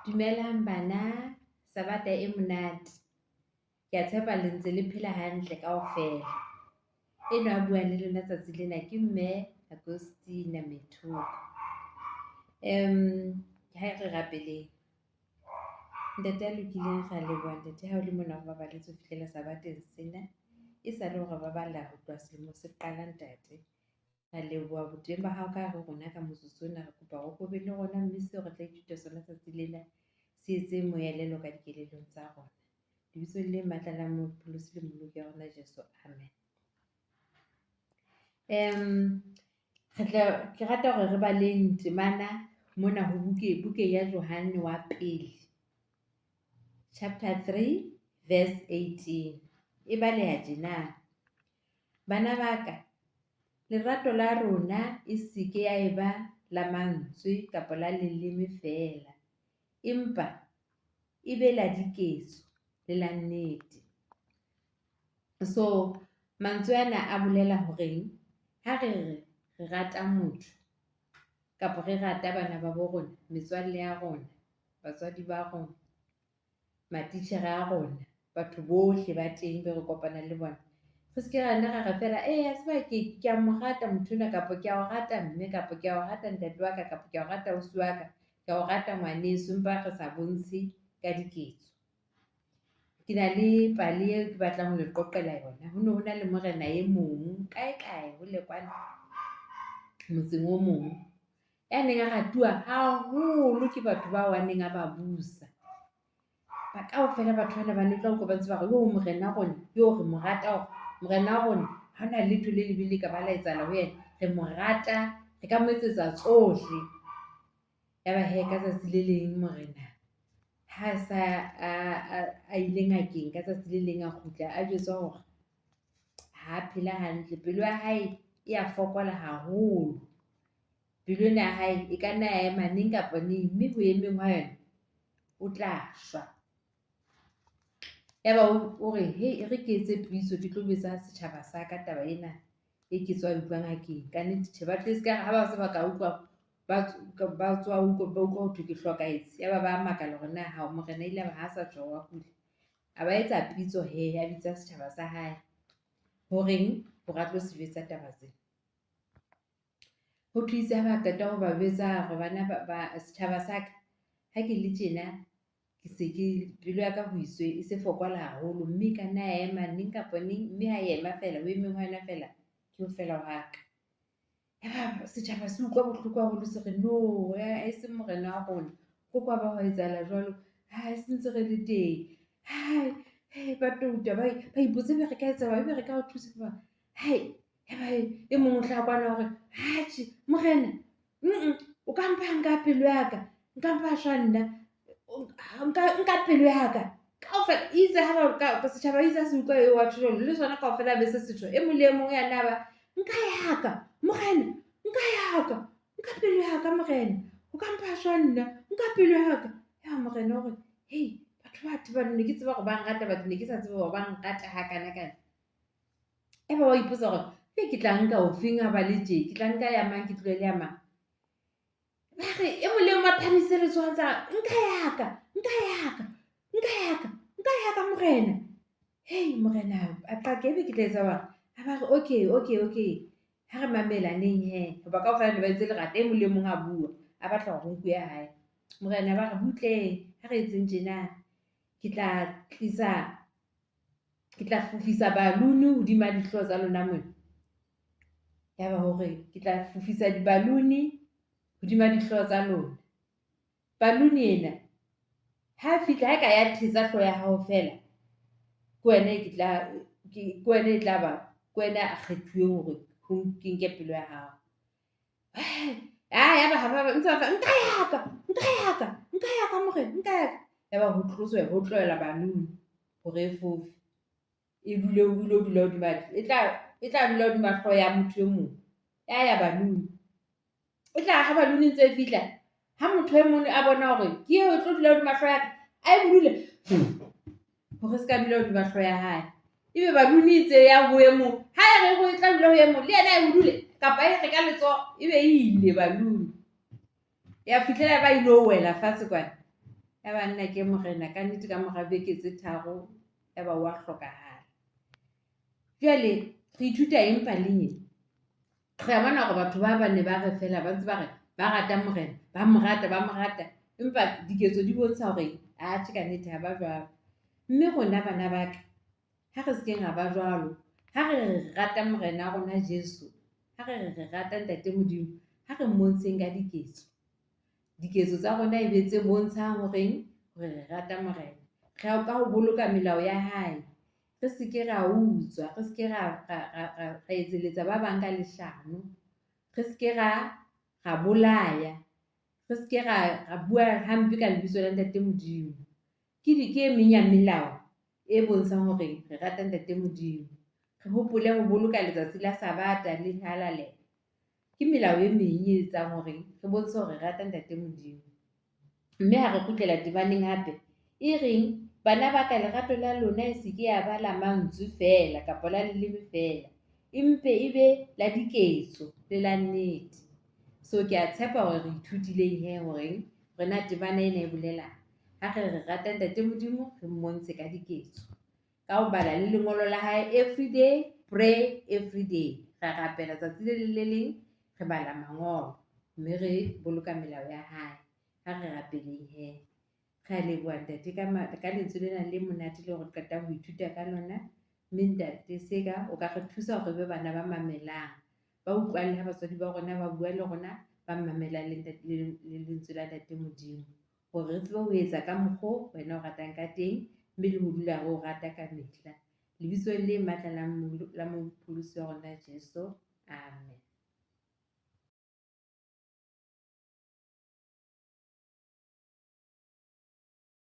Dumelang bana, Sabata e monate. Kea tshepa le ntse le phela hantle kaofela. Enwa a buang le lona tsatsi lena ke mme Agostina Methoko. Ha re rapeleng. Ntate a lokileng ra leboha ntate ha o le mona o re baballetse ho fihlela Sabateng sena, e sa le hore baballa ho tloha selemo se qala ntate. Ra leboha boteng ba hao ka hare ho rona ka motsotso ona, re kopa o ko be le rona mme seo re tla ithuta sona tsatsi lena se etse moelelo ka dikelellong tsa rona. Lebitsong le matla la Mopholosi le Mmoloki wa rona Jeso, amen. Re tla ke rata hore re baleng temana mona ho bukeng ya Johanne wa pele, chapter 3 verse 18. E baleha tjena. Bana ba ka, lerato la rona e se ke ya eba la mantswe kapa la leleme feela, empa e be la diketso le la nnete. So mantswe ana a bolela horeng ha re re re rata motho kapa re rata bana ba bo rona, metswalle ya rona, batswadi ba rona, matitjhere a rona, batho bohle ba teng be re kopanang le bona, re se ke ra nna ra re feela, e wa tseba kea mo rata motho enwa kapa kea o rata mme kapa kea o rata ntate wa ka kapa kea o rata ausi wa ka, kea o rata ngwaneso, empa re sa bontshe ka diketso. Ke na le pale eo ke batlang ho le qoqela yona. Ho no ho na le morena e mong kae kae hole kwana motseng o mong, ya neng a ratuwa haholo ke batho bao a neng a ba busa. Ba kaofela batho bana ba ne tla utlwa ba ntse ba re, yo morena wa rona, yo re mo rata hore morena wa rona ha hona letho le lebe le ka ba la etsahala ho yena, re mo rata, re ka mo etsetsa tsohle. Ya ba hee ka tsatsi le leng morena ha sa a ile ngakeng ka tsatsi le leng a kgutla a jwetswa hore ha phela hantle, pelo ya hae e ya fokola haholo. Pelo ena ya hae e ka nna ya ema neng kapa neng, mme ho emeng ha yona o tla shwa. Ya ba o re e re ke etse pitso ke tlo jwetsa setjhaba sa ka taba ena e ke tswa e utlwa ngakeng. Ka nnete tjhe ba tle e ska re ha ba se ba ka utlwa ba ba tswa utlwa ba utlwa ho thwe ke hlokahetse, ya ba ba makala hore na hao morena ile ba ha sa tjho wa kula. A ba etsa pitso hee, a bitsa setjhaba sa hae horeng hore a tlo se jwetsa taba tsena. Ho thwe itse ha ba qeta ho ba jwetsa hore bana ba setjhaba sa ka, ha ke le tjena ke se ke pelo ya ka ho itswe e se fokola haholo, mme e ka nna ya ema neng kapa neng, mme ha e ema feela ho emeng ha yona feela ke ho fela hwa ka. Ya ba setjhaba se utlwa bohloko haholo se re no e seng morena wa rona, ho kwa ba hwa etsahala jwalo, ha se ntse re le teng. Ba touta ba ipotsa ebe re ka etsa ebe re ka o thusa jwang. Ya ba e mong o hlaha kwana o re, atjhe morena o ka mpa nka pelo ya ka, nka mpa ha shwa nna, nka pelo ya ka. Kaofela itse ha ba setjhaba itse ha se utlwa eo a tjho jwalo le sona kaofela be se setjho, e mong le e mong ya nna ba nka ya ka morena, nka ya ka, nka pelo ya ka morena, o ka mpa ha shwa nna, nka pelo ya ka. Ya ba morena o re, hei batho ba athe ba ne ke tseba hore ba nrata but ne ke sa tsebe hore ba nrata hakana kana. Ya ba wa ipotsa hore ebe ke tla nka ofeng ha ba le tje, ke tla nka ya mang, ke tlohele ya mang. Ba re e mong le e mong a phahamise letsoho a ntsa nka ya ka, nka ya ka, nka ya ka, nka ya ka morena. Hei morena a qake ebe ke tla etsa jwang. A ba re okay, okay, okay, ha re mamelaneng hee, hoba kaofela ne ba entse lerata e mong le mong a bua, a batla hore ho nkuwe ya hae. Morena ba re butleng ha re etseng tjena, ke tla tlisa, ke tla fofisa balloon hodima dihlooho tsa lona mona. Ya ba hore ke tla fofisa di-balloon hodima dihlooho tsa lona. Balloon ena ha fihla ha e ka ya thetsa hlooho ya hao feela, ke wena e ke tla ke wena e tla ba ke wena a kgethuweng hore ke nke pelo ya hao. Ya ba ha ba ntse ba nka ya ka, nka ya ka, nka ya ka morena, nka ya ka. Ya ba ho tloswe ho tlohela balloon hore e fofe. E dule o ilo dula hodima e tla dula hodima hlooho ya motho e mong. Ya ya balloon. E tla re ha balloon e ntse e fihla, ha motho e mong a bona hore ke eo e tlo dula hodima hlooho ya ka, a e budule hore se ka dula hodima hlooho ya hae. Ebe balloon e ntse ya ho e mong, ha e re e tla dula ho e mong, le yena a e budule kapa e re ka letsoho ebe e ile balloon. Ya fihlela ba ilo wela fatshe kwana. Ya ba nna ke morena ka nnete ka mora beke tse 3 ya ba wa hlokahala. Jwale re ithuta eng paleng e? Re a bona hore batho ba ba ne ba re fela ba ntse ba re ba rata morena, ba mo rata, ba mo rata, empa diketso di bontsha hore atjhe ka nnete ha ba jwalo. Mme rona bana ba ka, ha re se keng ra ba jwalo. Ha re re rata morena wa rona Jesu, ha re re re rata ntate Modimo, ha re mmontsheng ka diketso. Diketso tsa rona e be tse bontshang horeng hore re rata morena. Re ka ho boloka melao ya hae, re se ke ra utswa, re se ke ra etselletsa ba bang ka leshano, re se ke ra bolaya, re se ke ra bua hampe ka lebitso la ntate Modimo. Ke ke e meng ya melao e bontshang hore re rata ntate Modimo. Re hopole ho boloka letsatsi la Sabata le halalela. Ke melao e meng e etsang hore re bontshe hore re rata ntate Modimo. Mme ha re kgutlela temaneng hape e reng, bana ba ka lerato la lona e se ke ya ba la mantswe feela kapa la leleme feela, empe e be la diketso le la nnete. So ke a tshepa hore re ithutileng he horeng hore na temana ena e bolelang. Ha re re rata ntate Modimo, re mmontshe ka diketso. Ka ho bala le lengolo la hae everyday, pray everyday. Ra rapela tsatsi le leng le leng, re bala mangolo mme re boloka melao ya hae. Ha re rapeleng he. Re a leboha ntate ka lentswe lena le monate leo re qetang ho ithuta ka lona. Mme ntate seka o ka re thusa hore re be bana ba mamelang, ba utlwang le ha batswadi ba rona ba bua le rona, ba mamelang le ntate le lentswe la ntate Modimo. Hore re tsebe ho etsa ka mokgo wena o ratang ka teng, mme le ho dula re o rata ka mehla. Lebitsong le matla la Mopholosi wa rona Jesu, amen.